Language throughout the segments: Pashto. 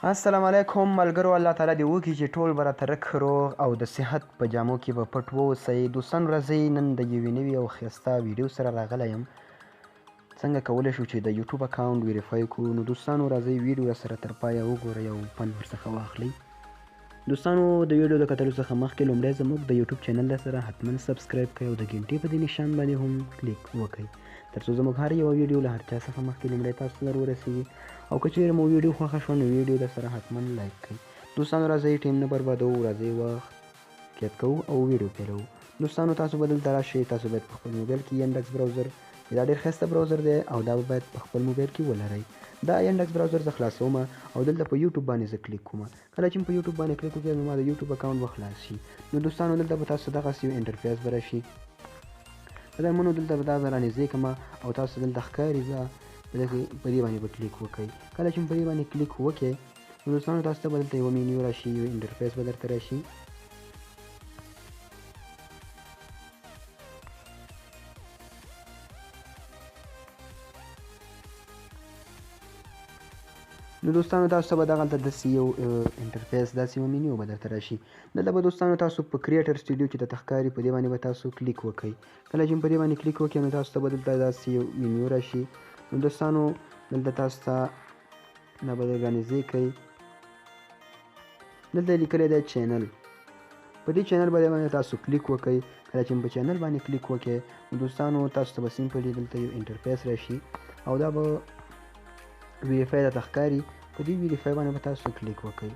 السلام علیکم ملګرو، الله تعالی دې وکړي چې ټول به راته رک روغ او د صحت په جامو کې به پټ واوسئ. دوستان راځئ نن د یوې نوې او ښایسته ویډیو سره راغلی یم. څنګه کولی شو چې د یوټیوب اکاونټ ویریفای کړو؟ نو دوستانو راځئ ویډیو راسره تر پایه وګورئ او پند ورڅخه واخلئ. دوستانو د ویډیو د کتلو څخه مخکې لومړی زموږ د یوټیوب چینل سره حتما subscribe کړئ او د ګنټې په دې نشان باندې هم کلیک وکړئ ترڅو زموږ هر یوه ویډیو له هر چا څخه مخکې لومړی تاسو ته در ورسیږي. او که چیرې مو ویډیو خوښه شوه نو ویډیو در سره حتما like کړئ. دوستانو راځئ ټیم نه بربادوو، راځئ وخت قید کوو او ویډیو پیلوو. دوستانو تاسو به دلته راشئ، تاسو باید په خپل موبایل کې Yandex browser، دا ډېر ښایسته browser دی او دا به باید په خپل موبایل کې ولرئ. دا Yandex browser زه خلاصوم او دلته په یوټیوب باندې زه کلیک کوم. کله چې په یوټیوب باندې کلیک وکړم نو ما د یوټیوب اکاونټ به خلاص شي. نو دوستانو دلته به تاسو دغسې یو interface به راشي. قدرمنو دلته به دا زه رانږدې کړم او تاسو دلته ښکاري زه په دې باندې به کلیک وکړئ. کله چې په دې باندې کلیک وکړئ نو دوستانو تاسو ته به دلته یوه مینیو راشي، یو interface به درته راشي. نو دوستانو تاسو ته به دغلته داسې یو interface، داسې یوه مینیو به درته راشي. دلته به دوستانو تاسو په creator studio چې درته ښکاري په دې باندې به تاسو کلیک وکړئ. کله چې په دې باندې کلیک وکړئ نو تاسو ته به دلته داسې یو مینیو راشي. نو دوستانو دلته تاسو ته دا به رانږدې کړئ. دلته یې لیکلی دی channel، په دې channel باندې تاسو کلیک وکړئ. کله چې په channel باندې کلیک وکړئ نو دوستانو تاسو ته به simply دلته یو interface راشي او دا به verify درته ښکاري. په دې verify باندې به تاسو کلیک وکړئ.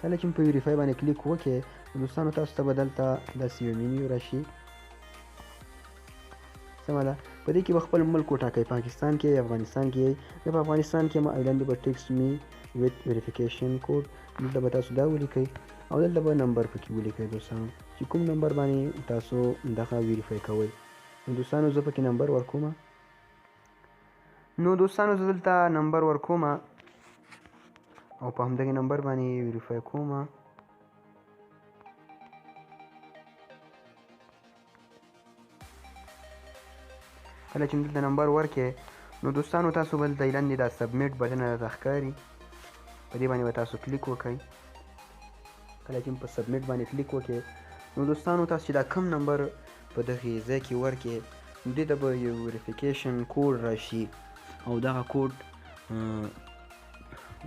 کله چې په verify باندې کلیک وکړئ نو دوستانو تاسو ته به دلته داسې یو مینیو راشي. سمه ده، په دې کې به خپل ملک وټاکئ، پاکستان کې یئ، افغانستان کې یئ. زه په افغانستان کې یم. لاندې به text me with verification code، دلته به تاسو دا ولیکئ او دلته به نمبر پکې ولیکئ دوستانو چې کوم نمبر باندې تاسو دغه verify کوئ. نو دوستانو زه پکې نمبر ورکوم. نو دوستانو زه دلته نمبر ورکوم او په همدغې نمبر باندې verify کوم. کله چې دلته نمبر ورکړئ نو دوستانو تاسو به دلته لاندې دا submit button راته ښکاري، په دې باندې به تاسو کلیک وکړئ. کله چې په submit باندې کلیک وکړئ نو دوستانو تاسو چې دا کوم نمبر په دغې ځای کې ورکړئ نو دې ته به یو verification code راشي او دغه کوډ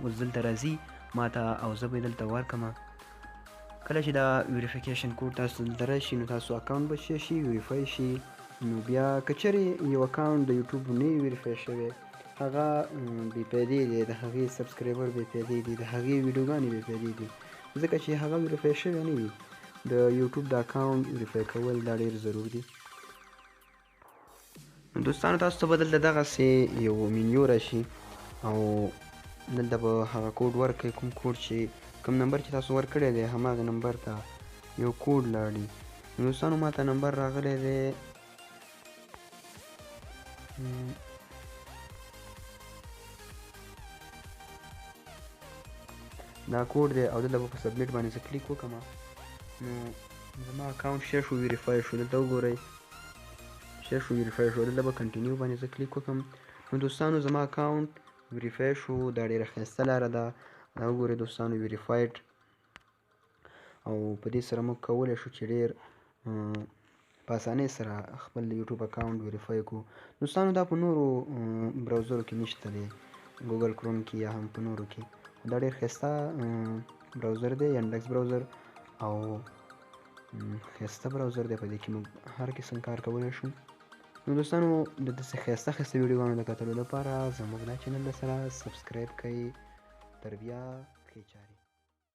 اوس دلته راځي ما ته او زه به یې دلته ورکړم. کله چې دا verification code تاسو دلته راشي نو تاسو اکاونټ به شي verify شي. نو بیا که چېرې یو اکاونټ د یوټیوب نه وي verify شوی هغه بې پیدې دی، د هغې subscriber بې پیدې دي، د هغې ویډیوګانې بې پیدې دي، ځکه چې هغه verify شوی نه وي. د یوټیوب د اکاونټ verify کول دا ډېر ضرور دي. دوستانو تاسو ته به دلته دغسې یو مینیو راشي او دلته به هغه کوډ ورکړئ، کوم کوډ چې کوم نمبر چې تاسو ورکړی دی هماغه نمبر ته یو کوډ لاړي. نو دوستانو ما ته نمبر راغلی دی دا کوډ دی او دلته به په submit باندې زه کلیک وکړم. نو زما اکاونټ ښه شو، verify شو. دلته وګورئ ښه شو، verify شو. دلته به continue باندې زه کلیک وکړم. نو دوستانو زما اکاونټ verify شو. دا ډېره ښایسته لاره ده. دا وګورئ دوستانو verified، او په دې سره موږ کولی شو چې ډېر په اسانۍ سره خپل یوټیوب اکاونټ verify کړو. دوستانو دا په نورو browser و کې نشته دی، Google Chrome کې یا هم په نورو کې. دا ډېر ښایسته browser دی، Yandex browser، او ښایسته browser دی. په دې کې موږ هر قسم کار کولی شو. نو دوستانو د داسې ښایسته ښایسته ویډیوګانو د کتلو لپاره زموږ دا channel سره subscribe کړئ. تر بیا ښې چارې.